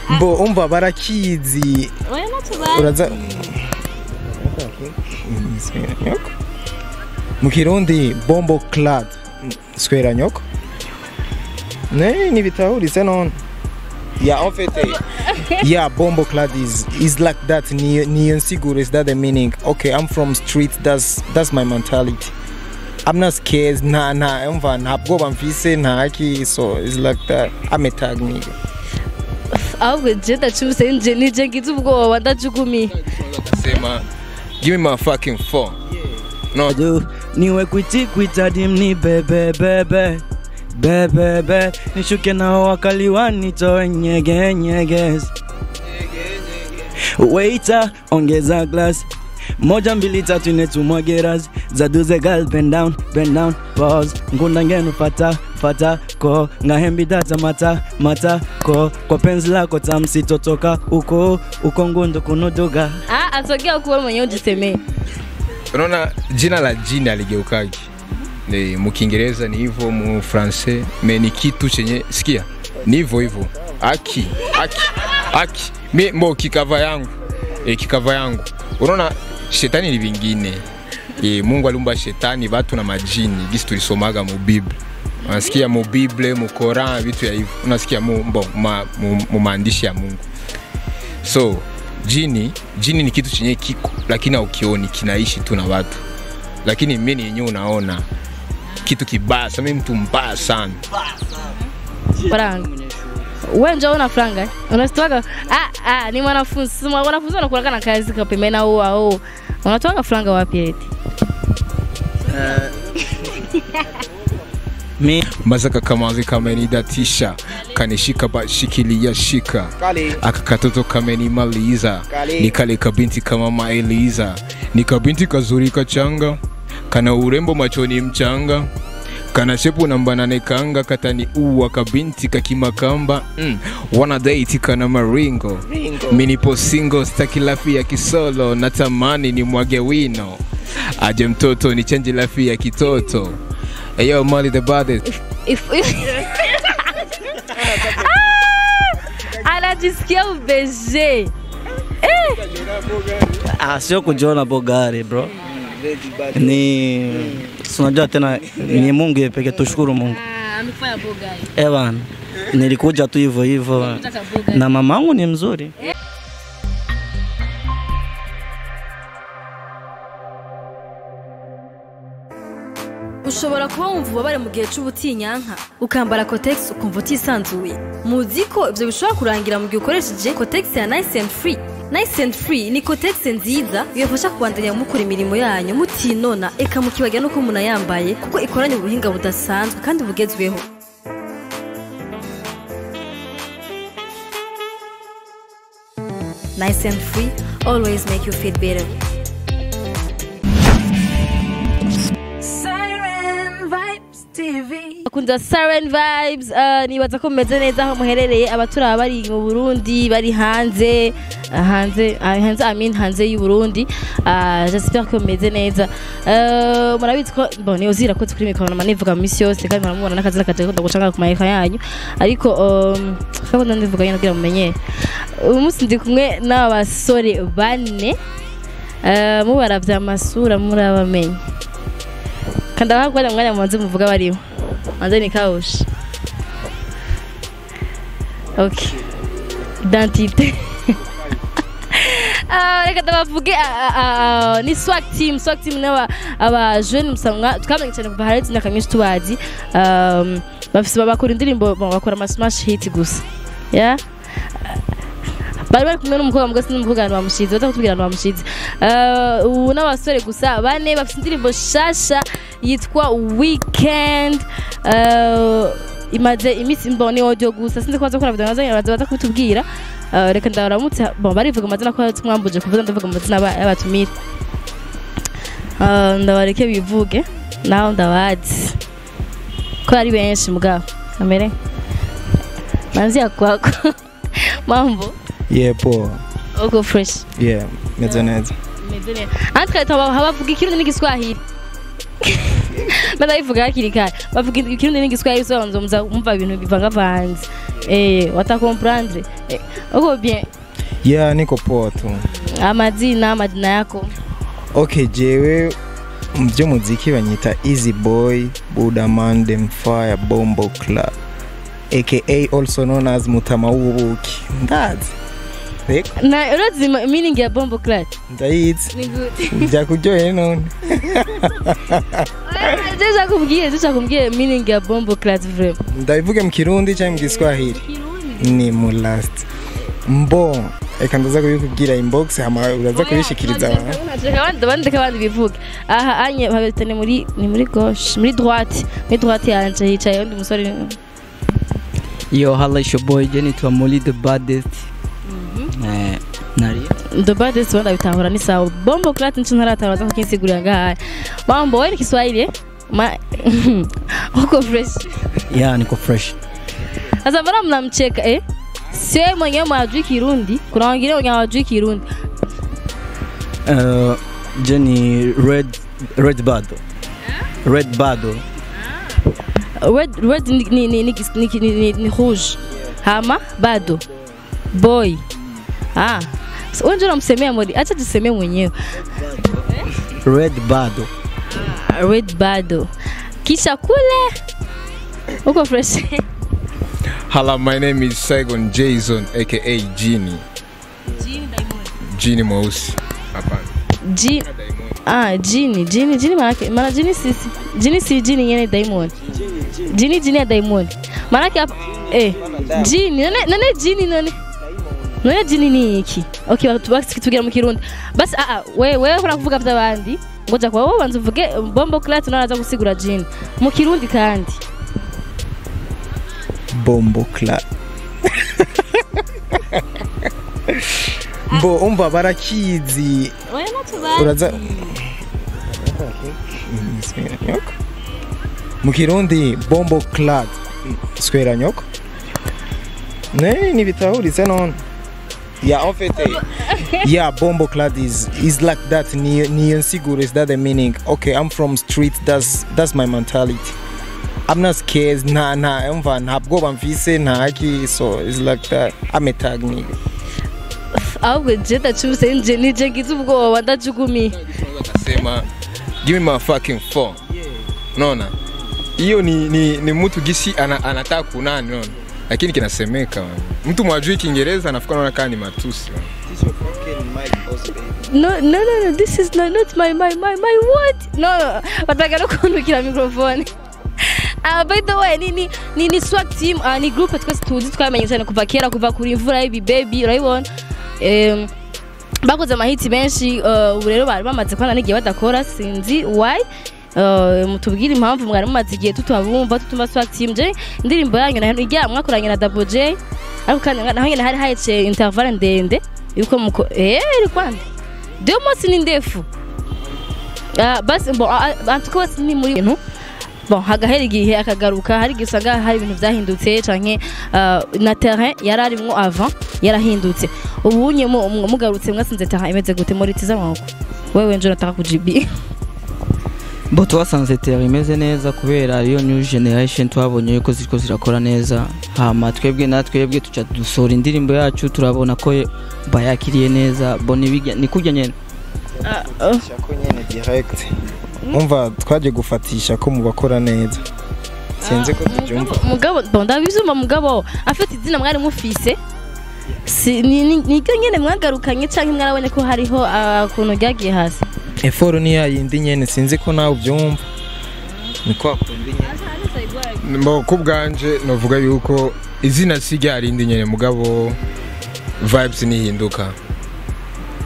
Mbo umva barakizi. Oya, ntacyo. Uraza nyoko mu Kirundi bomboclaat, swera nyoko, ne nibitahuritse none. Yeah, en fait, yeah, bomboclaat is like that. Niyo nsiguro, is that the meaning? Okay, I'm from street, that's my mentality. I'm not scared, nta umva nta bwoba mfise, nta ki, so it's like that. I'm a tag nigga. Ahubwo je ndacubise, nje nije ngize ubwoba, ndajugumiye. Sema, give me my fucking phone. No. Do niwe kwiti kwita dimni bebe bebe bebe be nishuke nao wakaliwa nitoe nyege nyeges. Waiter, ongeza glass moja mbili tatu nne tumwage ras zaduze. Girl, bend down, pause, ngunda ngenu fata fata ko ngahembi data mata mata ko kwa penzi lako tamsitotoka uko uko ngundu kunuduga. Ah, asogea kuwa mwenyewe ujisemee. Unaona jina la jini aligeukagi. Ni mu Kiingereza ni hivyo, mu Français, mais ni kitu chenye sikia. Ni hivyo hivyo. Aki, aki, aki. Mi mbo kikava yangu. E, kikava yangu. Unaona shetani ni vingine. E, Mungu aliumba shetani, watu na majini. Gisi tulisomaga mu Bible. Unasikia mu Bible, mu Koran, vitu ya hivyo. Unasikia mu mbo ma, mu maandishi ya Mungu. So, jini ni kitu chenye kiko lakini haukioni, kinaishi tu na watu. Lakini mimi yenyewe unaona kitu kibaya, sasa mimi mtu mbaya sana. Franga. Wewe njoo una franga, eh? Unasitoka, ah ah, ni mwanafunzi. Mwanafunzi anakuwa na kazi kapembeni au unatoka franga wapi eti? Mi Mazaka kamazi kamenidatisha, kanishika bashikilia shika, aka katoto kamenimaliza, ni kale kabinti kama mama Eliza, ni kabinti kazuri kachanga, kana urembo machoni mchanga, kana shepu namba nane kanga, katani uwa kabinti kakimakamba, wana date kana maringo, mi nipo single, staki life ya kisolo, natamani ni mwage wino, aje mtoto ni change life ya kitoto. Hey yo, Molly the baddest. If ah, anajisikia ubeje. Ah, sio kujiona bogari bro, ni si unajua tena ni Mungu yeye pekee, tushukuru Mungu. Ah, amefanya bogari. Eh bana, nilikuja tu hivyo hivyo na mamangu ni mzuri. Ushobora kuba wumva ububabare mu gihe c'ubutinyanka, ukambara Kotex ukumva utisanzuye. Muzi ko ivyo bishobora kurangira mu gihe ukoresheje Kotex ya Nice and Free. Nice and Free ni Kotex nziza ibafasha kubandanya mukora imirimo yanyu mutinona, eka mukibagira nuko munayambaye, kuko ikoranye ubuhinga budasanzwe kandi bugezweho. Nice and Free always make you feel better. Siren Vibes TV. Akunda Siren Vibes, nibaza ko mumeze neza aho muherereye, abaturaba bari mu Burundi, bari hanze, hanze, I mean hanze y'u Burundi. J'espère ko mumeze neza. Murabizi ko bon ni uzira ko kuri mikoro manivuga misi yose kandi muramubona n'akazina kaje ko ndagucanga ku mayeka yanyu, ariko ko ndivuga nyine kugira mumenye. Uyu munsi ndi kumwe n'abasore bane, mubaravye amasura murabamenye. Kandi abaha mwanya mubanze muvuga bariho. Manze ni kawushi. Okay. Identité. Ah, reka ndabavuge, ni Swag Team, Swag Team n'aba aba jeune musanga twamenye cyane kuva haretse imyaka myinshi tubazi. Bafise bakora indirimbo, bon, bakora ama smash hit gusa. Yeah? Bari kumwe n'umukobwa mugasi n'umukobwa abantu bamushize, baza kutubwira abantu bamushize. Ubu n'abasore gusa bane bafite indirimbo shasha yitwa Weekend. Imaze iminsi mbone audio gusa, sinzi ko baza gukora video nazo baza kutubwira. Reka ndabaramutse, bon barivuga amazina ko mwambuje kuvuga, ndavuga amazina y'abatumire. Ndabareke bivuge naho ndabazi ko ari benshi mugabo kamere manzi yakwako. Mambo? Yeah, poa. Uko fresh? Yeah, meze neza. Meze neza. Entre bavuga Ikirundi n'Igiswahili. Badabivuga hakiri kare. Bavuga Ikirundi n'Igiswahili, so nzo muza umva ibintu bivangavanze. Watakomprendre. Uko bien? Yeah, niko poa tu. Amazina, majina yako? Okay, jewe mu by'umuziki banyita Easy Boy, Buddha Man, Dem Fire, Bombo Club, aka also known as Mutama w'ubuki. Ndazi. Reko Na urazi meaning ya bombo clat? Ndayizi. Ni gute? Byakuryoheye none. Jeje kumbwiye meaning ya bombo clat vraiment. Ndabivuge mu Kirundi cyangwa mu Giswahili? Ni mu last. Mbo, eka ndaza kubikubwira inbox hama uraza kubishikiriza abantu. Abandi abandi bivuge. Aha anye babitane muri ni muri gauche, muri droite, muri droite yanje hicaye undi musore. Yo, holla, it's your boy Jenny to Amoli the baddest. Nari. The baddest wanda bitahura ni sawa. Bombo clat ncho ntaratahura za kukinsigurira ngaha. Mambo wewe ni Kiswahili eh? Ma uko fresh. Yeah, niko fresh. Sasa mbona mnamcheka eh? Sio mwenyewe mwajui Kirundi, kuna wengine wenye hawajui Kirundi. Jenny red bado. Red bado. Red ni rouge. Hama bado. Boy. Ah. So, wewe ndio unamsemea modi. Acha tusemee mwenyewe. Red bado. Red bado. Kisha kule. Uko fresh. Hello, my name is Saigon Jason aka Genie. Genie Diamond. Genie mweusi. Hapana. Genie. Ah, Genie, Genie, Genie maana maana Genie sisi. Genie si Genie yene Diamond. Genie Genie ya Diamond. Maana hapa Genie, none Genie none. None Genie ni iki? Okay, basi tugira mu Kirundi. Basi wewe ukora kuvuga by'abandi. Ngoja kwa wowe banza uvuge bombo clat naraza gusigura Genie. Mu Kirundi kandi. Bombo clat. Mbo umva barakizi. Oya natubazi. Uraza mu Kirundi bombo clat square nyoko. Ne ni bitahuritse none. Yeah, en fait yeah, bombo clat is like that. Ni nsiguro, is that the meaning? Okay, I'm from street, that's my mentality. I'm not scared, nah, umva ntabwo bamfise ntaki, so it's like that. I'm a tag nigga. Ahubwo je ndacumse nje nije ngize ubwoba ndajugumiye. Akasema give me my fucking phone. Unaona? Hiyo ni mtu gisi anataka kunani, unaona? Lakini kinasemeka. Mtu mwajui Kiingereza anafikiri anaona kama ni matusi. No, this is not my what? No, bataka no kunukira microphone. By the way, ni swag team, ni group twese tuzi twamenye cyane kuva kera, kuva kuri imvura y'ibi baby, urayibona. Bakoze amahiti menshi, ubu rero bari bamaze kwana n'igihe badakora, sinzi why. Mutubwire impamvu mwari mumaze igihe tutabumva, tutumva swag team. Je indirimbo yanyu na ijya mwakoranye na Double J, ariko kandi naho nyene hari hace intervalle ndende yuko muko iri kwande. Deux mois ni ndefu. Basi bon, en tout cas ni muri bintu. Bon, hagahera igihe akagaruka, hari igihe usanga hari ibintu byahindutse canke na terrain yararimwo avant yarahindutse. Ubu nye mugarutse mwasinze terrain imeze gute muri tiza maboko? Wewe nje nataka kujibi. Bo twasanze terrain imeze neza kubera iyo new generation twabonye yuko ziriko zirakora neza. Hama twebwe natwebwe tuca dusora indirimbo yacu turabona ko bayakiriye neza. Bo ni kujya nyene. Shako nyene direct. Umva twaje gufatisha ko mubakora neza. Sinzi ko tubyumva. Mugabo bon ndabivyumva mugabo afite izina mwari mufise. Si ni nyene mwagarukanye canke mwarabonye ko hariho akuntu ryagiye hasi. Effort ni yayindi nyene sinzi ko nawe ubyumva. Ni kwa kundi nyene. Mbo kubganje novuga yuko izina si ryarindi nyene mugabo vibes nihinduka.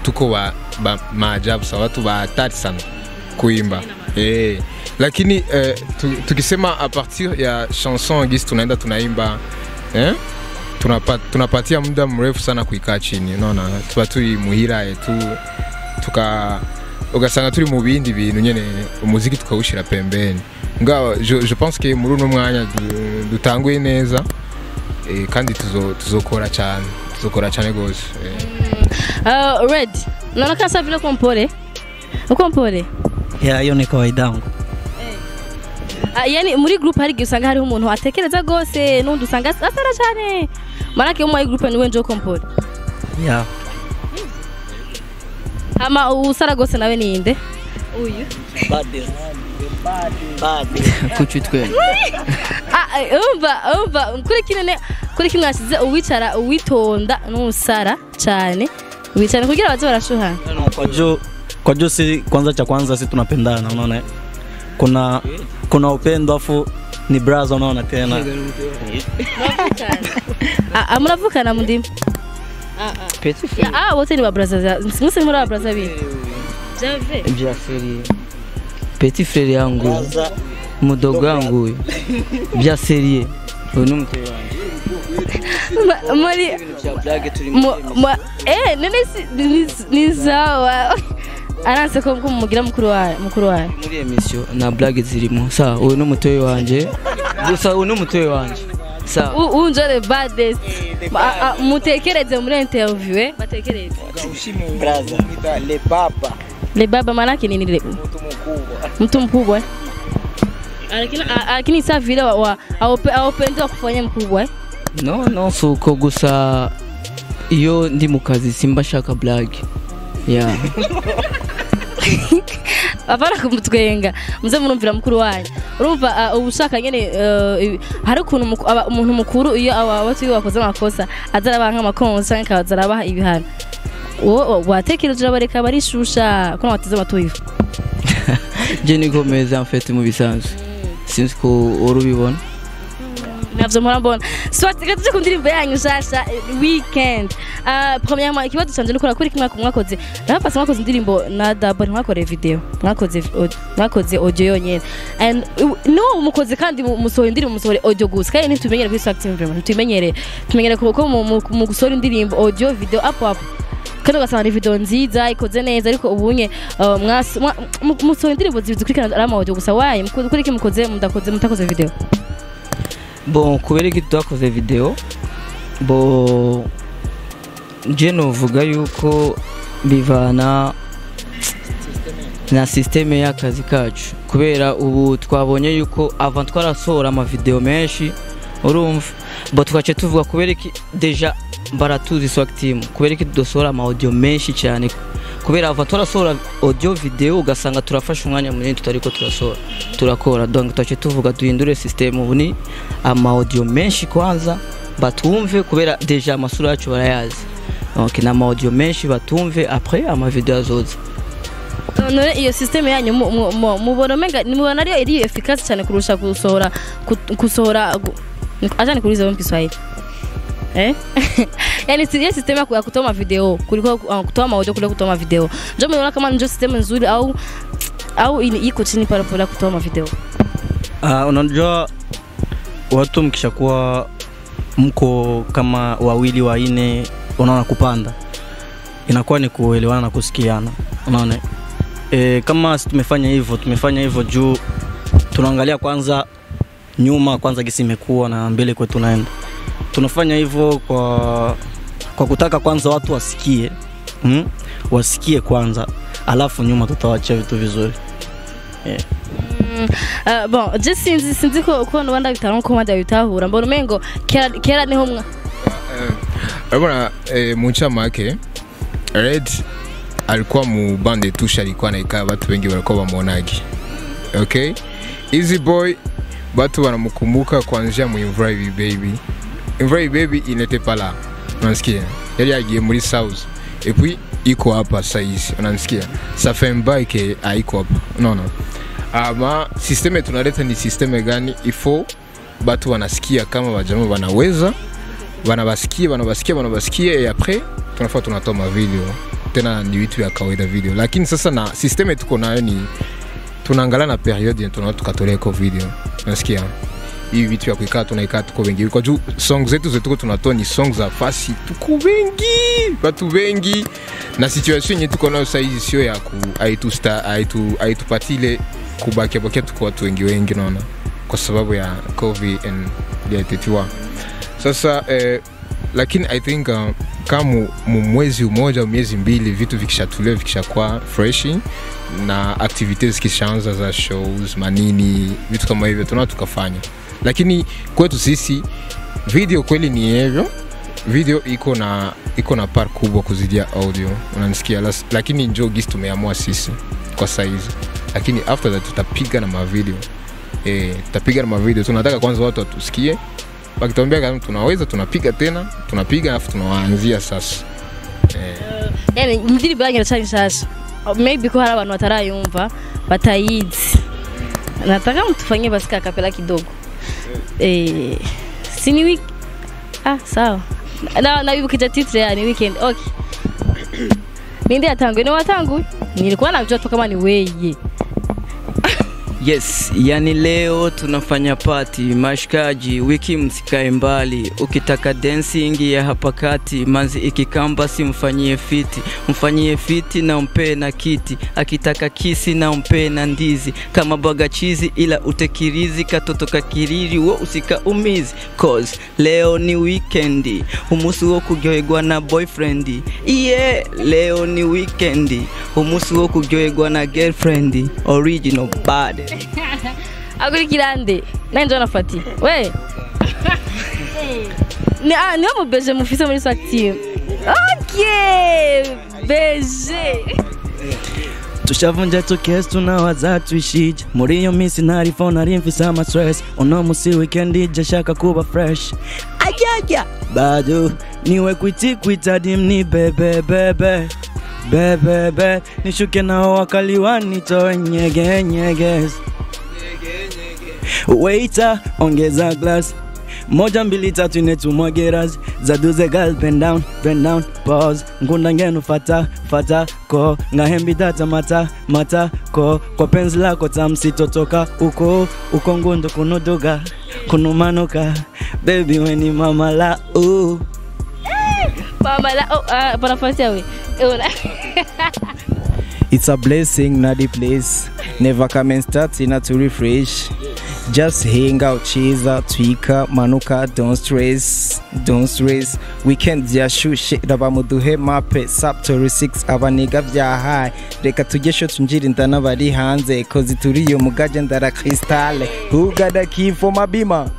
Tuko ba maajabu sawa watu ba hatari sana kuimba. Lakini tukisema a partir ya chanson gisi tunaenda tunaimba, tunapatia muda mrefu sana kuikaa chini, unaona tuba turi muhira yetu tuka ugasanga turi mu bindi bintu nyene umuziki tukawushira pembeni. Ngao je pense que muri uno mwanya dutanguye neza kandi tuzokora cyane, tuzokora cyane gose. Red, naona kasa vile kompole. Ukompole? Yeah, hiyo ni kawaida yangu. Yani muri group hari igihe usanga hariho umuntu atekereza gose, n'undi usanga asara cyane. Manake muri group niwe njo kompore. Yeah. Ama usara gose nawe ninde? Uyu. Kuki twe? Umva kuri kinene kuri kimwe ashize uwicara uwitonda n'usara cyane. Wicara kugira baze barashuhana. Kwa jo si kwanza cha kwanza si tunapendana, unaona? Kuna upendo afu ni brother, unaona tena. Muravukana mundimi? Petit frère. Wote ni ba brother. Mwese muri ba brother bi. Jave. Bya seri. Petit frère yangu. Mudogo yangu. Bya seri. Uyu ni umutwe wanjye. Muri nene ni sawa. Aranse ko mugira mukuru wawe. Muri emission na blague zirimo. Sa uyu ni umutwe wanje. Gusa uyu ni umutwe wanje. Sa unjo the baddest. Mutekereze muri interview batekereze. Brother le baba. Le baba manake nini le? Mtu mkubwa. Lakini sa vile wa awapenda kufanya mkubwa. No suko gusa iyo ndi mukazi simba shaka blague. Yeah. Apana kumutwenga muze murumvira mukuru wanyu. Urumva ubushaka nyene hari ukuntu umuntu mukuru iyo abatu bakoze amakosa azara banka amakonsa nkazara baha ibihano. Wo watekereje bareka barishusha ko bateze amatuye. Je niko meza en fait mu bisanzwe. Sinzi ko urubibona. Navyo murambona. Soit tuje ku ndirimbo yanyu shasha weekend. Premièrement ikibazo canje nukora kuri kimwe mwakoze. Napasa mwakoze indirimbo na double mwakoreye video. Mwakoze audio yonyene. And no mukoze kandi musohora indirimbo musohore audio gusa. Kandi ntitumenyere kuri Swag Team vraiment. Ntitumenyere. Tumenyere ko mu gusohora indirimbo audio video up up. Kandi ugasanga ni video nziza ikoze neza ariko ubunye musohora indirimbo zikurikirana ari ama audio gusa. Waye kuri kimwe mukoze mudakoze mutakoze video. Bon, kubera iki twakoze video bo je novuga yuko bivana na systeme y'akazi kacu kubera ubu twabonye yuko avant twarasohora ama video menshi urumva bo twace tuvuga kubera iki deja baratuzi Swag Team kubera iki dusohora ama audio menshi cyane kubera avant twarasohora audio video ugasanga turafasha umwanya munini tutariko turasohora turakora donc twace tuvuga duhindure system ubu ni ama audio menshi kwanza batumve kubera deja amasura yacu barayazi donc na ama audio menshi batumve après ama video azoza. None iyo system yanyu mubona menga mubona ariyo iri efficace cyane kurusha kusohora acha nikuulize mu Kiswahili. Yani si system ya kutoa video kuliko kutoa audio kuliko kutoa video. Ndio mnaona kama ndio system nzuri au iko chini pale pale kutoa video. Unajua watu mkishakuwa mko kama wawili wanne unaona kupanda inakuwa ni kuelewana na kusikiana, unaona. Kama tumefanya hivyo juu tunaangalia kwanza nyuma kwanza gisi imekuwa na mbele kwetu tunaenda. Tunafanya hivyo kwa kutaka kwanza watu wasikie. Wasikie kwanza alafu nyuma tutawaachia vitu vizuri. Yeah. Bon, je sinzi ko nubanda bitaro ko manda bitahura mbona umengo kera niho mwa. Bwana munchamake Red alikuwa mu bande tusha alikuwa anaikaa watu wengi walikuwa wamuonagi. Okay? Easy Boy watu wanamkumbuka kuanzia mu Imvura Baby. Imvura Baby il n'était pas là. Unasikia? Yali agiye muri South. Et puis iko hapa saizi. Unasikia? Ça fait un bail que haiko hapa. No. Ama systeme tunaleta ni systeme gani? Il faut watu wanasikia kama wajamaa wanaweza, wanabasikia et après tunafaa tunatoa video. Tena ni vitu ya kawaida video. Lakini sasa na systeme tuko nayo ni tunaangalia na period yetu tunataka tukatolee kwa video. Unasikia? Hivi vitu ya kuikaa tunaikaa tuko wengi. Kwa juu songs zetu zetu tunatoa ni songs za fasi tuko wengi, watu wengi. Na situation yetu tuko nayo sasa hizi sio ya ku haitupatile kubakia bakia tuko watu wengi wengi naona kwa sababu ya COVID and ya tetiwa. Sasa Lakini I think kama mu mwezi umoja au miezi mbili vitu vikishatulia, vikishakuwa fresh na activities zikishaanza za shows manini vitu kama hivyo, tunao tukafanya. Lakini kwetu sisi video kweli ni hivyo, video iko na part kubwa kuzidia audio, unanisikia? Lakini njoo gisi tumeamua sisi kwa saizi, lakini after that tutapiga na mavideo, tutapiga na mavideo. Tunataka kwanza watu watusikie, wakituambia kama tunaweza tunapiga tena, tunapiga alafu tunawaanzia sasa. Yani indirimbo yanyu iracari nshasha, maybe ko hari abantu batarayumva, batayizi. Nataka mtufanyie basi a cappella kidogo. Si ni week, ah, sawa, na nabibukije titre ya ni weekend. Okay, ninde yatanguye? Ni watanguye, nilikuwa najua tu kama ni weye. Yes, yani leo tunafanya party, mashikaji, wiki msikae mbali. Ukitaka dancing ya hapa kati, manzi ikikamba si mfanyie fiti, mfanyie fiti na umpe na kiti. Akitaka kisi na umpe na ndizi, kama baga chizi ila utekirizi, katoto kakiriri wo usikaumizi. Cause leo ni weekend, umusi wo kuryoherwa na boyfriend. Yeah, leo ni weekend, umusi wo kuryoherwa na girlfriend. Original bad. Akurikira nde? Nanje nafati we ni ah, niyo mu beje mufise muri Swag Team. Okay, beje. Tushavunja tukesi, tunawaza tuishije muri iyo minsi. Ntari phone, nari mfise ama stress. Uno musi weekend ije shaka kuba fresh, ajaja bado niwe kwiti kwita dim ni bebe bebe bebe be nishuke nao wakaliwa nitoe nyege nyege. Waiter, ongeza glass moja mbili tatu nne tumwage ras zaduze. Girl, bend down, bend down, pause. Ngunda ngenu fata fata ko ngahembi data mata mata ko kwa penzi lako tamsitotoka uko uko ngundo kunuduga kunumanuka. Baby, weni mama la u. Mama la oh, ah, panafatia we. Una. It's a blessing, not the place. Never come and start in to refresh. Just hang out, chiza, twika, manuka, don't stress, don't stress. Weekend yashushe, raba muduhe mape, sub 6 abaniga vyahaye. Reka tujye sho tunjira indana bari hanze, cause turiyo mugaje ndara crystal. Who got the key for my Beamer?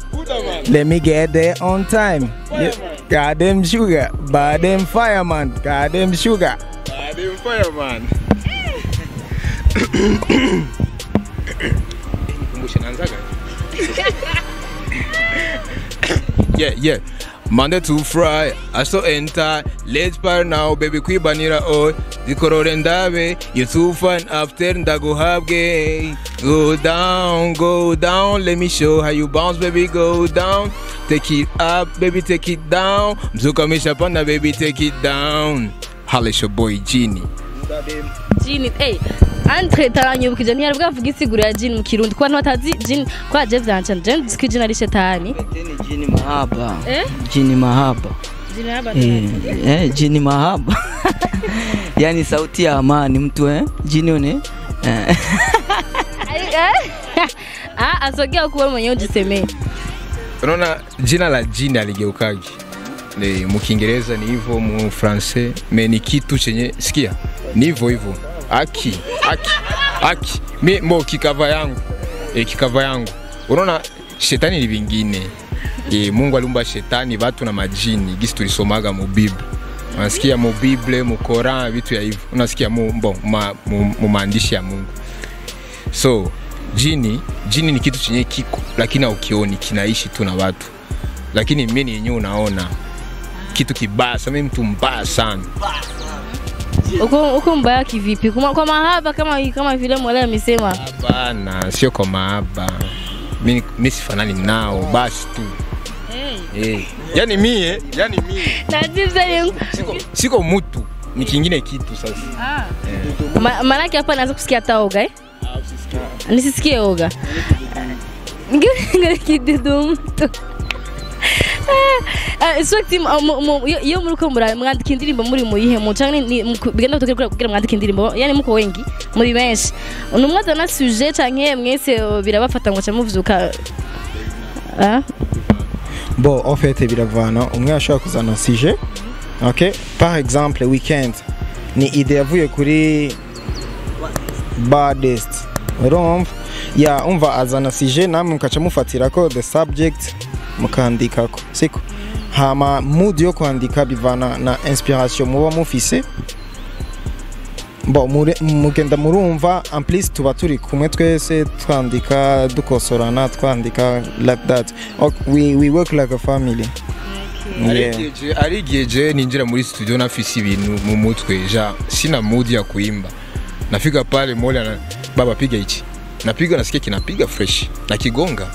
Let me get there on time. Yeah. Goddamn sugar, goddamn fireman, goddamn sugar. Goddamn fireman. Nikumbushe naanzaga. Yeah. Monday to Friday, I still enter. Let's party now, baby. Kwibanira oh. Zikorore ndabe. You too fine after ndaguhabwe. Go down, go down. Let me show how you bounce, baby. Go down. Take it up, baby. Take it down. Mzuka mishapanda, baby. Take it down. Holla your boy Genie. Jini, entre taranyibukije ntiyari bwavuga isiguro ya jini mu Kirundi kuko abantu batazi jini kwa je vyanca je nzi ko jini ari shetani. Ni jini mahaba. Eh? Jini mahaba. Jini haba. Jini mahaba, yani sauti ya amani mtu, jini une. Ah, asogea kuwa mwenyewe ujisemee. Unaona jina la jini aligeukagi. Ni mu Kiingereza ni hivyo, mu Francais, mais ni kitu chenye sikia. Ni hivyo hivyo. Aki, aki, aki. Mi mo kikava yangu. Kikava yangu. Unaona shetani ni vingine. Mungu aliumba shetani, watu na majini. Gisi tulisomaga mu Bible. Unasikia mu Bible, mu Koran, vitu ya hivyo. Unasikia mu bon, mu maandishi ya Mungu. So, jini ni kitu chenye kiko lakini haukioni, kinaishi tu na watu. Lakini mimi yenyewe unaona kitu kibaya, sasa mimi mtu mbaya sana. Uko mbaya kivipi? Kwa mahaba kama vile mwalimu amesema. Hapana, sio kwa mahaba. Mimi sifanani nao, basi tu. Yani mie Na siko mtu, ni kingine kitu sasa. Maanake hapa naanza kusikia hata oga, eh? Nisisikie oga. Ngere kidudu mtu. Swag Team, iyo muriko mwandika indirimbo muri muyihe mu canke bigenda kugira kugira mwandike indirimbo, yani muko wengi, muri benshi, numwe azana sujet canke mwese birabafata ngo ca muvyuka, ah? Bon, en fait biravana, umwe ashobora kuzana sujet. OK, par exemple weekend ni idée yavuye kuri baddest, urumva ya umva azana sujet, namwe mukaca mufatirako the subject mukandikako, siko? Hama mood yo kwandika bivana na inspiration muba mufise. Bon, mugenda murumva, en plus tuba turi kumwe twese, twandika, dukosorana, twandika like that. Okay, we work like a family. Yeah. Ari igihe je ninjira muri studio nafise ibintu mu mutwe, ja sina mood ya kuimba, nafika pale Mola na baba piga hichi, napiga, nasikia kinapiga fresh na kigonga,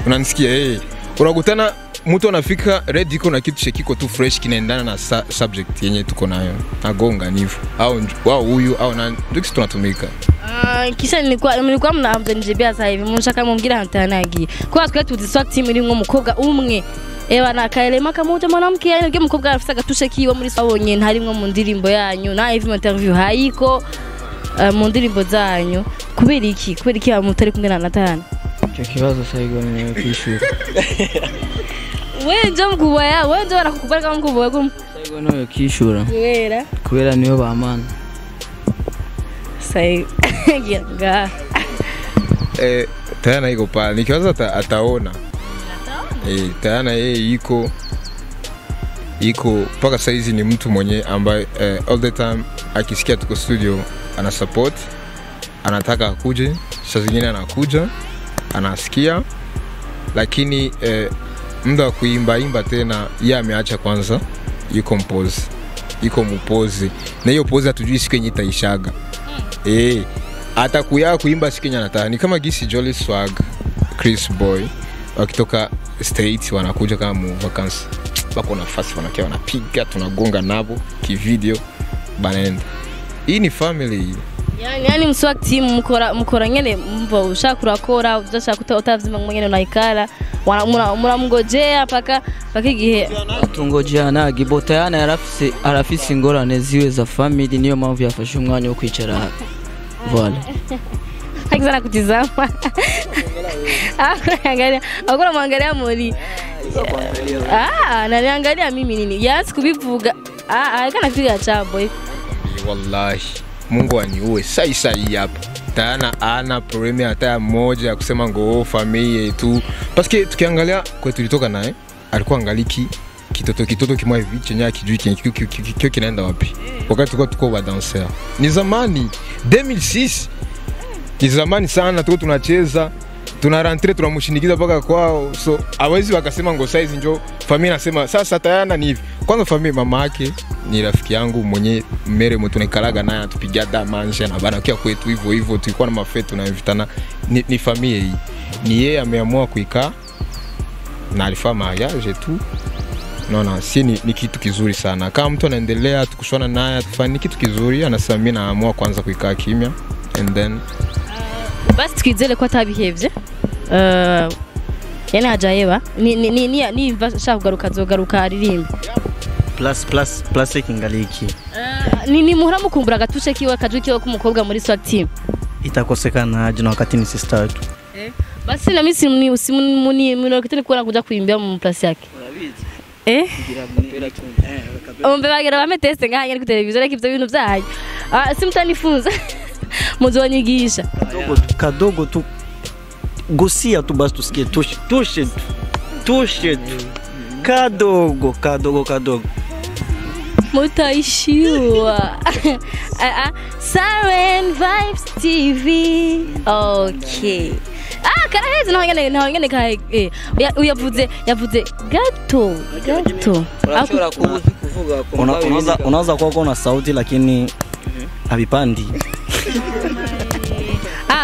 unanisikia? Unakutana mtu anafika ready, iko na kitu chekiko tu fresh kinaendana na subject yenye tuko nayo, nagonga nivo au wao huyu au nani, ndio kitu tunatumika. Ah, kisha nilikuwa mnamjanijibia sasa hivi munshaka mumbwira ahantu yanagiye kuba twe tuzi Swag Team irimwo umukobwa umwe, ewa na kaelema kamoja mwanamke, yani ubwo umukobwa arafise agatushe kiwe muri sabonye ntarimwo mu ndirimbo yanyu na hivi interview hayiko mu ndirimbo zanyu. Kubera iki? Kubera iki mutari kumwe na Nathan? Icyo kibazo Saigon niwe kwishura. Wenje mkubwa, wenje barakukubali kama mkubwa wako. Saigon niwe kwishura. Kubera kubera niwe bamana. Sai nga. Tayana iko pale. Nikiwaza ataona. Tayana yeye iko mpaka saizi ni mtu mwenye ambaye all the time akisikia tuko studio ana support, anataka akuje, saa zingine anakuja, anasikia, lakini muda wa kuimba imba tena yeye ameacha kwanza, yuko mpose, yuko mpozi. Na hiyo pose hatujui siku yenye itaishaga. Atakuya kuimba siku yenye anataka. Ni kama gisi Jolly Swag, Chris Boy wakitoka States wanakuja kama mu vacances, wako nafasi wanakia wanapiga, tunagonga nabo kivideo banaenda. Hii ni family. Yani Mswag Team mukora nyene mva ushaka urakora udashaka utavyima mwenyene unaikala muramngojea paka igihe tungojea na Gibota. Yana arafise ingorane ziwe za family, niyo mpamvu yafashe umwanya wo kwicara. Voilà. Akizana kutizama. Angalia, akora mwangalia muri. Naniangalia mimi nini? Yaani kubivuga. Kana kitu cha boy. Wallahi, Mungu aniue sai sai hapa. Tayana ana problemi hata moja ya kusema ngo familia tu. Parce tukiangalia kwa tulitoka naye, alikuwa angaliki kitoto kimwa hivi chenye akijui kile kinaenda wapi. Wakati tulikuwa tuko wa dancer. Ni zamani 2006. Ni zamani sana tuko tunacheza, tuna rentre tunamshinikiza mpaka kwao. So hawezi wakasema ngo size njo familia nasema sasa Tayana ni hivi. Kwanza familia mama yake ni rafiki yangu mwenye mere mtu tunaikalaga naye anatupigia da manje na bana kia kwetu hivyo hivyo, tulikuwa na mafetu tunavitana. Ni familia hii. Ni yeye ameamua kuikaa na alifanya mariage tu. No, si ni kitu kizuri sana. Kama mtu anaendelea tukushwana naye tufanye kitu kizuri, anasema mimi naamua kwanza kuikaa kimya and then basi twizere ko atabihevye. Yani hajayeba ni shaka kugaruka azogaruka aririmba. Plus kingaliki. Ni muhora mukumbura gatushe kiwe kaju kiwe kumukobwa muri Swag Team. Itakosekana aje na wakati ni sister wetu. Basi na mimi simuni mimi kuona kuja kuimbia mu place yake. Ombe bagira bame test ngaha ku television ariko ivyo bintu byayo. Simutanifunza. Muzonyigisha. Kadogo tu gusia tu basi tusikie tushe tu. Kadogo. Mutaishiwa. Siren Vibes TV. Okay. Karaheze naho ngene ka uyavuze gato. Urashobora kuvuga unaweza kuwa na sauti lakini habipandi.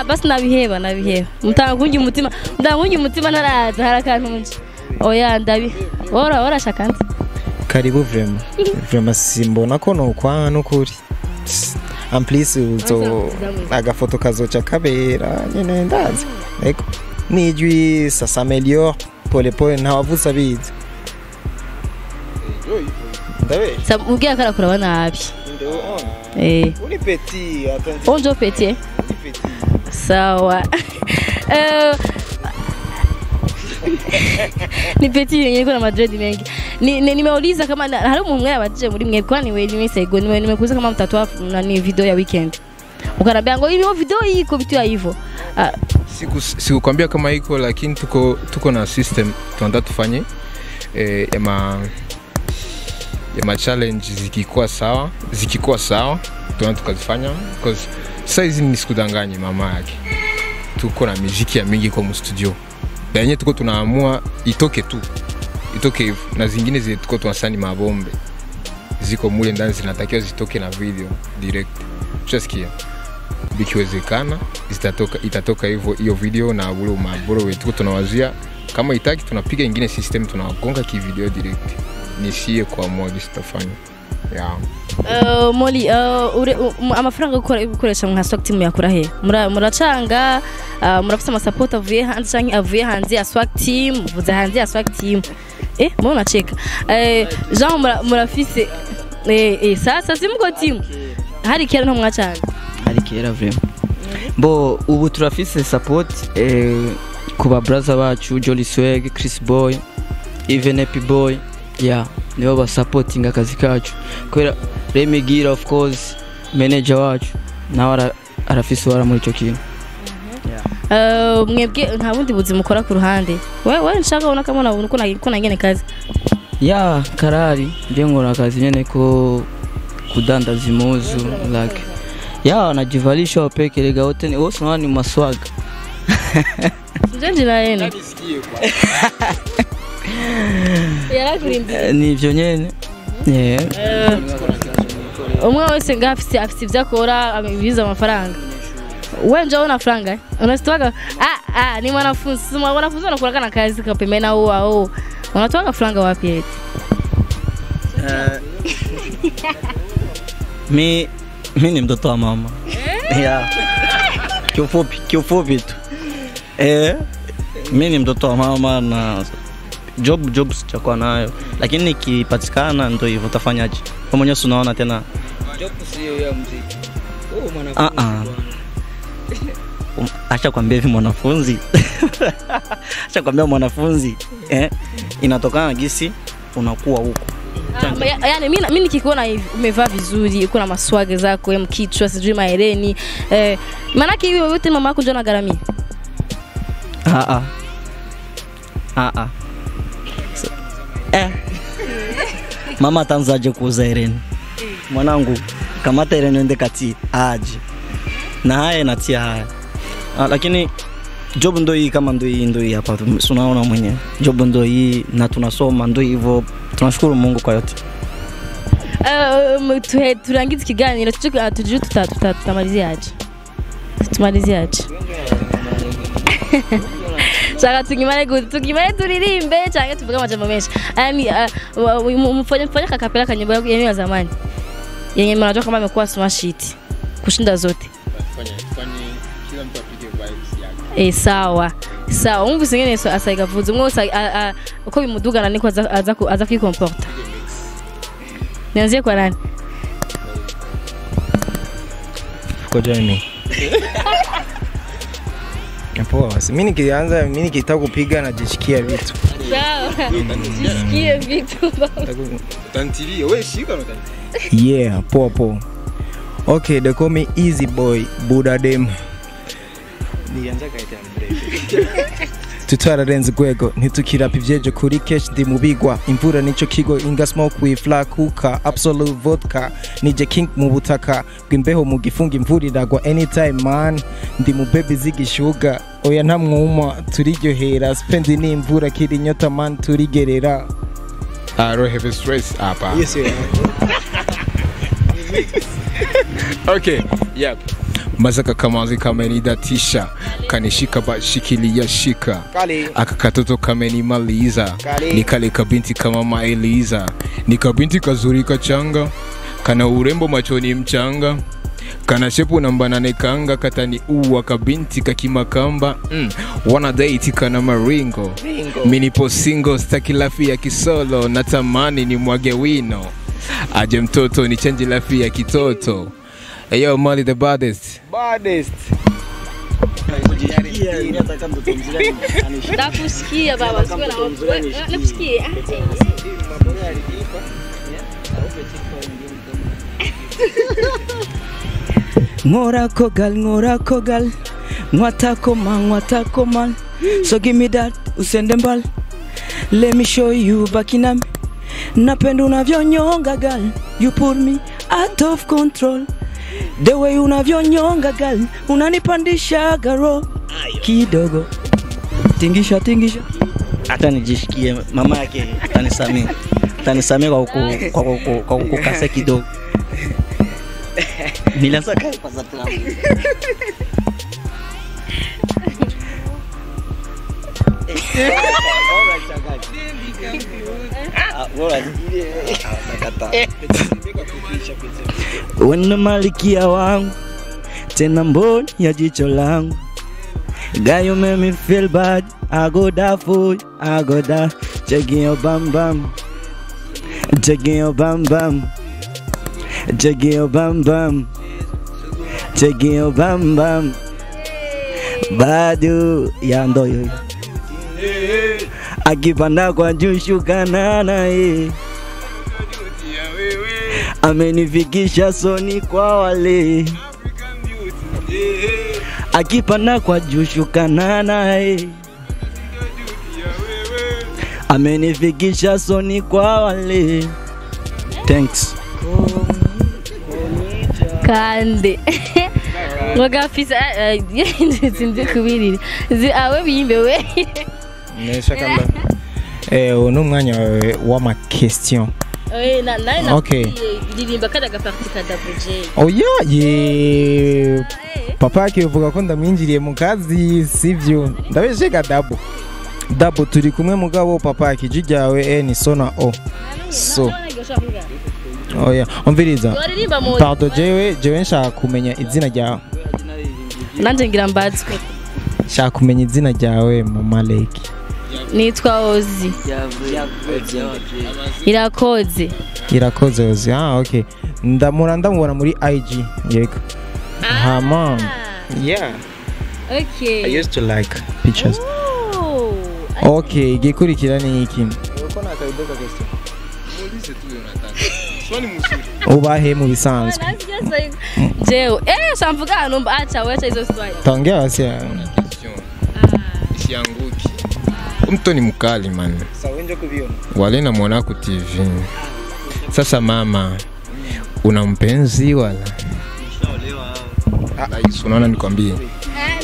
Basi nabiheba. Mutangungi umutima naraza harakantu nje. Oya ndabi. Ora shakanze. Karibu vraiment. Vraiment simbona ko no kwa nukuri. En plus uzo agafoto kazoca kabera nyene ndazi. Ego. Nijwi ça s'améliore pole pole ntawavuza bizi. Ndabe. Sa ugiye karakura nabi. Uri petit, attendez. Onjo petit. Sawa. Ni petit yenye iko na madread mengi. Nimeuliza kama hari umuntu mwe abajije muri mwe kwani wewe nimesego nimekuuliza kama mtatoa nani video ya weekend. Ukanambia ngo hiyo video iko vitu ya hivyo. Sikukwambia kama iko, lakini tuko na system tunataka tufanye ya ma challenge zikikuwa sawa tunataka tukazifanya, because size ni sikudanganye mama yake. Tuko na muziki ya mingi kwa studio. Na yenyewe tuko tunaamua itoke tu. Itoke hivyo. Na zingine zile tuko tunasani mabombe. Ziko mule ndani zinatakiwa zitoke na video direct. Ushasikia? Bikiwezekana itatoka hivyo hiyo video na ule maboro wetu tuko tunawazia kama itaki tunapiga ingine system tunagonga ki video direct. Nisiye kuamua gisi tafanya. Yeah. Molly, amafaranga gukoresha nka Swag Team yakura he? Muracanga, murafise ama support avuye hanze canke avuye hanze ya Swag Team, vuze hanze ya Swag Team. Mbona unacheka? Jean murafise sasa simuko team. Hari kera nto mwacanga. Hari kera vraiment. Bo ubu turafise support kuba brother bacu Jolly Swag, Chris Boy, even Happy Boy. Yeah, nibo ba supporting akazi kacu. Kubera Remy Gira of course manager wacu nawe arafise wara muri ico kintu. Mwebwe nta bundi buzima ukora ku ruhande. Wewe nshaka ubona kama unabona uko nangene kazi. Ya karari nje ngora akazi nyene ko kudandaza impuzu like. Ya najivalisha wapekerega wote ni wose ni maswaga. Nje na yene. Yarakurindiriye. Ni ivyo nyene. Umwe wese ngafise afise ivyo akora abiza amafaranga. Wewe njoo una franga? Unasitoka ni mwanafunzi. Mwanafunzi anakula na kazi kapembeni au au. Unatoka franga wapi eti? Mi ni mtoto wa mama. Yeah. Kiufupi tu. Mi ni mtoto wa mama na job sichakuwa nayo. Lakini nikipatikana ndio hivyo utafanyaje? Kama mwenyewe unaona tena. Job sio ya muziki. Wewe mwanafunzi. Acha kwambia hivi mwanafunzi. Acha kwambia mwanafunzi. Inatokana na gisi unakuwa huko. Yaani mimi nikikuona hivi umevaa vizuri, uko na maswage zako, mkichwa sijui mahereni. Maana yake hiyo yote mama yako ndio anagharamia. So, mama tanzaje kuuza hereni? Mwanangu kamata hereni ende kati aje. Na haya natia haya. Lakini job ndo hii kama ndo hii hapa tunaona mwenyewe. Job ndo hii na tunasoma ndo hivyo. Tunashukuru Mungu kwa yote. Turangize ikiganiro tujue tutamalizia aje. Tumalizia aje. Chaka tugimare gute, tugimare turirimbe canke tuvuge amajambo menshi. Yaani mfanye kakapela kanyimbo yenu ya zamani. Yenye mnajua kama imekuwa smash hit kushinda zote. Fanye kila mtu apige vibes yake. Sawa. Sawa, umvise ngene so asaigavuze umwe wese uko bimudugana niko aza kwikomporta. Nianzie kwa nani? Kwa Jamie. Poa, mimi nikianza mimi nikitaka kupiga na jishikia vitu. Sawa. Jishikie vitu. Utantilia, wewe shika na utantilia. Yeah, poa poa. Okay, they call me Easy Boy, Buddha dem. Nianza kaita mrefu. Tutararenze gwego ntitukirapa ivyejo kuri cash ndi mubigwa imvura nico kigo inga smoke with flag hookah absolute vodka nije king mu butaka bw'imbeho mu gifunga imvura iragwa anytime man ndi mu baby zigishuga oya nta mwuma turiryohera spend ni imvura kiri nyota man turigerera. I don't have a stress hapa. Yes yeah. Okay, yep. Mazaka kamanzi kamenidatisha kanishika bashikilia shika akakatoto kamenimaliza nikale kabinti kama Maeliza nikabinti kazuri kachanga kana urembo machoni mchanga kana shepu namba nane kanga katani uwa kabinti kakimakamba wana date kana maringo minipo single staki lafi ya kisolo natamani ni mwage wino aje mtoto ni change lafi ya kitoto. Hey yo, Molly the baddest. Baddest. Ndakushikia baba, usiwe na hofu. Nakushikia. Ngora kogal, ngwata koma. So give me that, usende mbali. Let me show you bakinami. Napenda unavyonyonga girl, you put me out of control. The way unavyonyonga girl, unanipandisha garo kidogo. Tingisha tingisha. Hata nijishikie mama yake atanisamee. Atanisamee kwa kukasa kidogo. Nilianza kai kwa sababu Wena malikia wangu, tena mboni ya jicho langu. Girl, you make me feel bad. I go die for you, I go die. Checking your bam bam, checking your bam bam, checking your bam bam, checking your bam bam. Badu ya ndo yo. Akipanda kwa juu shuka naye, amenifikisha soni kwa wale. Akipanda kwa juu shuka naye, amenifikisha soni kwa wale. Thanks. Kande. Ngafisa sinzi kubirira. Zi awe biyimbe we. Nesha kamba. Uno mwanya wa ma question. Na okay. Ndirimba kada gaparti ka Double J. Oh yeah, yeah. Papa akivuga ko ndamwinjiriye mu kazi sivyo. Ndabesheka Double. Double turi kumwe mugabo papa akiji ryawe ni so na o. So. Oh yeah, umviriza. Pardon jewe nshaka kumenya izina ryawe. Nanje ngira mbazwe. Nshaka kumenya izina ryawe Mama Lake. Nitwa Ozi. Irakoze. Irakoze Ozi. Ah, okay. Ndamubona muri IG. Yego. Hama. Yeah. Okay. I used to like pictures. Oh. Okay, gikurikira ni iki? Ubahe mu bisanzwe. Jewe, shamvuga numba acha wecha hizo story. Tongea basi. Isianguki. Mtu ni mkali man. Sawa nje kuviona. Wale na mwana ku TV. Sasa mama, una mpenzi wala? Nishaolewa. Unaona nikwambie.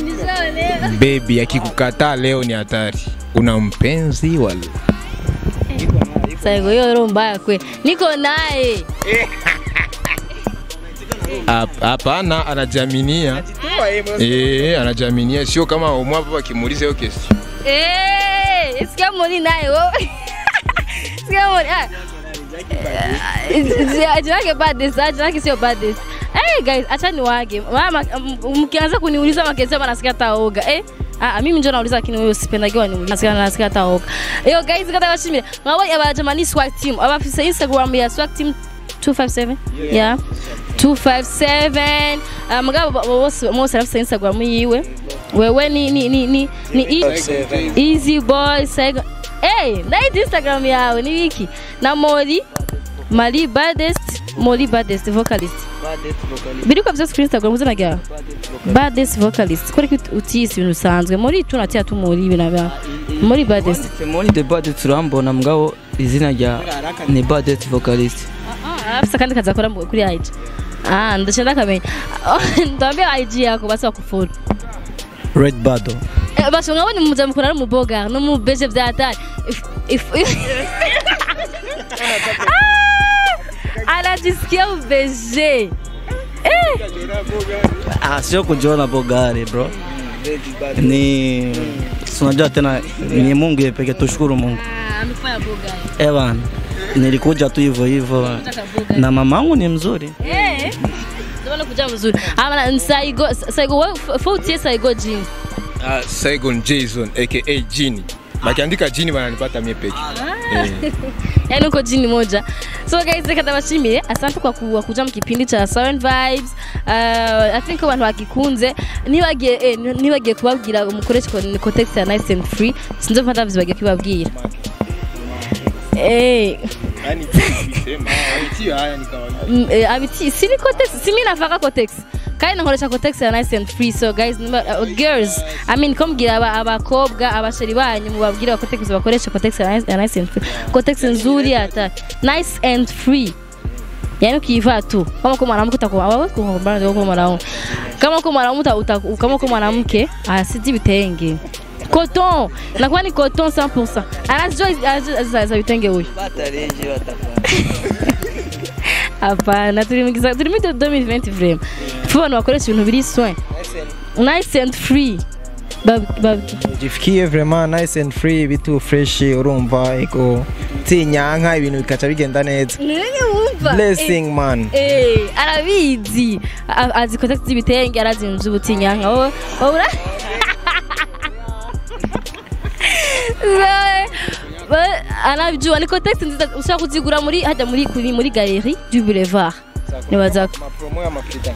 Nishaolewa. Baby akikukataa leo ni hatari. Una mpenzi wala? Sasa hiyo roho mbaya kweli. Niko naye. Hapana, anajaminia. Anajaminia sio kama umwapo akimuuliza hiyo kesi. Sikia moni naye wewe. Sikia moni. Jina bad jina sio bad. Guys, acha niwage. Mama mkianza kuniuliza makesi bana nasikia taoga. Mimi ndio nauliza lakini wewe usipendagiwa niuliza. Nasikia taoga. Yo guys, kata bashimire. Mwabonye abajamani Swag Team. Abafise Instagram ya Swag Team 257. Yeah. 257. Mugabo bose mose afise Instagram yiwe. Wewe ni Easy Boy Saigon. Na Instagram yawe ni wiki. Na Mori Mali baddest, Mori baddest vocalist. Biriko vyose kuri Instagram uzina ryawe. Baddest vocalist. Kuri utisi ibintu bisanzwe. Mori tunatia tu Mori ibintu bya. Mori baddest. Mori the baddest turambona mugabo izina rya ni baddest vocalist. Afisa kandi kazakora kuri IG. Ndashaka kamenya. Ndambia IG yako basi bakufollow. Red Bado. Basi ngabone muza mukora ari muboga no mu beje bya hatari. If anajisikia ubeje. Sio kujiona bogari bro. Ni unajua tena ni Mungu yeye pekee, tushukuru Mungu. Amefanya bogari. Bana. Nilikuja tu hivyo hivyo. Na mamangu ni mzuri. Ndio kuja mzuri. Ama Saigo Saigo wewe futie Saigo Jini. Saigon Jason aka Jini. Bakiandika jini wananipata mie peke. Yaani uko jini moja. So guys, reka ndabashimiye. Asante kwa kuja mu kipindi cha Siren Vibes. I think abantu bagikunze. Nibagiye kubabwira umukoresha Kotex ya Nice and Free. Sinzofata bibagiye kubabwira. Yani sema abitii haya ni kawaida. Abiti si ni Kotex, si mimi nafaka Kotex. Kandi nkoresha Kotex ya Nice and Free. So guys, girls, I mean kombwira abakobwa abasheri banyu mubabwira Kotex bakoresha Kotex ya Nice and Free. Kotex nzuri hata Nice and Free. Yaani ukivaa tu kama kwa mwanamke utakuwa wewe kwa mwanamke. Kama kwa mwanamke kama kwa mwanamke asiti bitenge. Coton, nakuwa ni coton 100%. Anajua za vitenge huyu. Batarenje watafanya. Hapana, turi mu 2020 vraiment. Fubana bakoresha ibintu biri soin. Nice and free. Jifikie vraiment nice and free, bitu fresh urumva iko tinyanka ibintu bikaca bigenda neza. Blessing man. Arabizi. Azi contact z'ibitenge, arazi ibintu by'ubutinyanka. Wowe anabijua ni Kotex nziza ushaka kuzigura muri hajya muri kuri muri galerie du boulevard. Nibaza promo ya maprida.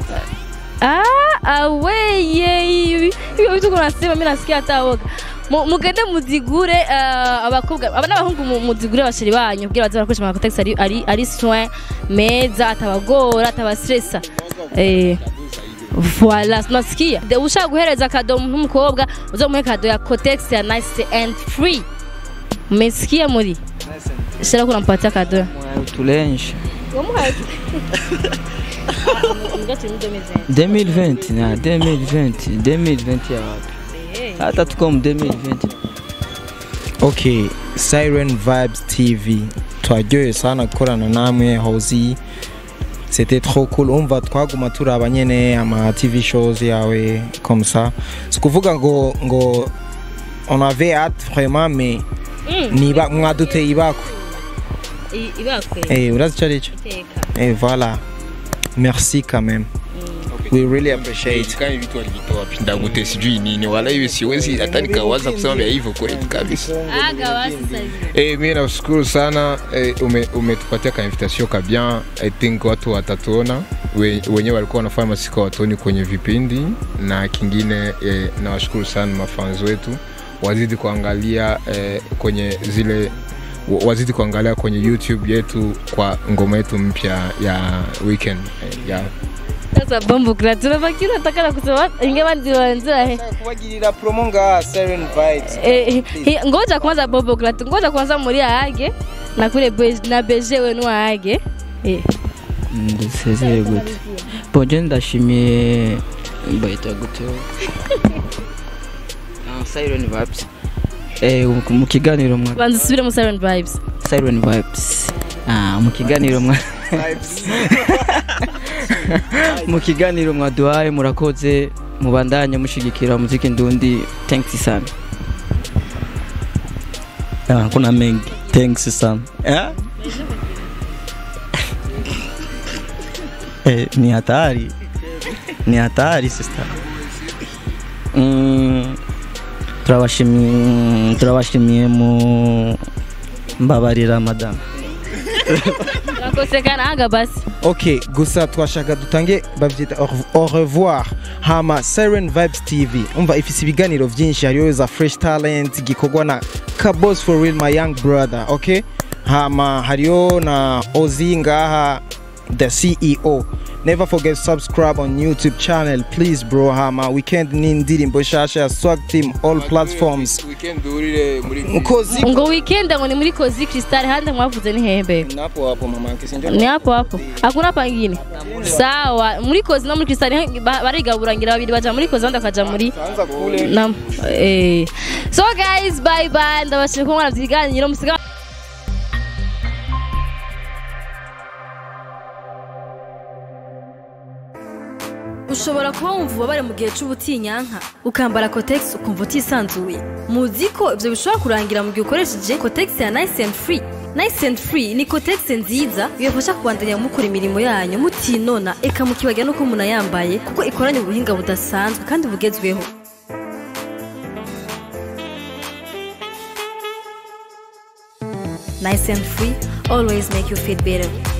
Aweye ibyo vitu kuna sema mimi nasikia hata woga. Mugende muzigure abakobwa aba n'abahungu muzigure abasheri banyu kugira baze barakoresha ama Kotex ari soin meza atabagora atabastressa. Voilà, nasikia. Ushaka guhereza kado n'umukobwa uzomuhe kado ya Kotex ya Nice and Free. Mmesikia muri? Shara kuna mpatia kado. Tulenje. 2020 na 2020 ya wapi? Hata tuko mu 2020. Okay, Siren Vibes TV. Twaryoye sana gukorana namwe Hozi. C'était trop cool. On va twaguma turaba nyene ama TV shows yawe comme ça. Sikuvuga ngo on avait hâte vraiment mais niba mwaduteye ibakwe. Ibakwe. Urazi cyo arico. Et voilà. Merci quand même. Okay. We really appreciate. Kama vitu walivitoa pinda gute sijui nini wala hivi siwezi hata nikawaza kusema vya hivyo kweli kabisa. Aga wasi sasa. Mimi nashukuru sana umetupatia ka invitation ka bien. I think watu watatuona wenyewe walikuwa wanafanya masika watuoni kwenye vipindi na kingine nawashukuru sana mafans wetu wazidi kuangalia kwenye zile wazidi kuangalia kwenye YouTube yetu kwa ngoma yetu mpya ya weekend ya Sasa bombo gratuit bakira nataka kusema ingewa ndiwanza kubagirira promo nga Siren Vibes. Ngoja kwanza bombo gratuit, ngoja kwanza muri aage na kule na BG wenu aage. Ndusezeye gute. Bonje ndashimiye baita gute. Siren Vibes. Mu kiganiro mwa Banza subire mu Siren Vibes. Siren Vibes. Mu kiganiro mwa mu kiganiro mwaduhaye murakoze mubandanye mushigikira muziki ndundi. Thanks sana. Kuna mengi. Thanks sana. Ni hatari. Ni hatari sister. Turabashimiye mu mbabarira madam. Nakosekana aga basi. Okay, gusa twashaka dutange bavyita au revoir hama Siren Vibes TV. Umva ifise ibiganiro vyinshi hariyo za Fresh Talent gikorwa na Kabos for real my young brother, okay? Hama hariyo na Ozi ngaha the CEO. Never forget subscribe on YouTube channel please bro. Hama weekend ni ndirimbo shasha Swag Team all platforms. Weekend urire muri Kozi ngo weekend ngo ni muri Kozi Crystal hande mwavuze ni hembe. Napo hapo mama yake sinjo. Ni hapo hapo. Hakuna pangine. Sawa, muri Kozi no muri Crystal barigaburangira babiri baja muri Kozi abandi bakaja muri na So guys, bye bye. Ndabashimye ko mwaravyiganiro musiga. Ushobora kuba wumva ububabare mu gihe c'ubutinyanka ukambara Kotex ukumva utisanzuye. Muzi ko ivyo bishobora kurangira mu gihe ukoresheje Kotex ya Nice and Free. Nice and Free ni Kotex nziza ibafasha kubandanya mukora imirimo yanyu mutinona eka mukibagira nuko munayambaye kuko ikoranye ubuhinga budasanzwe kandi bugezweho. Nice and free, always make you feel better.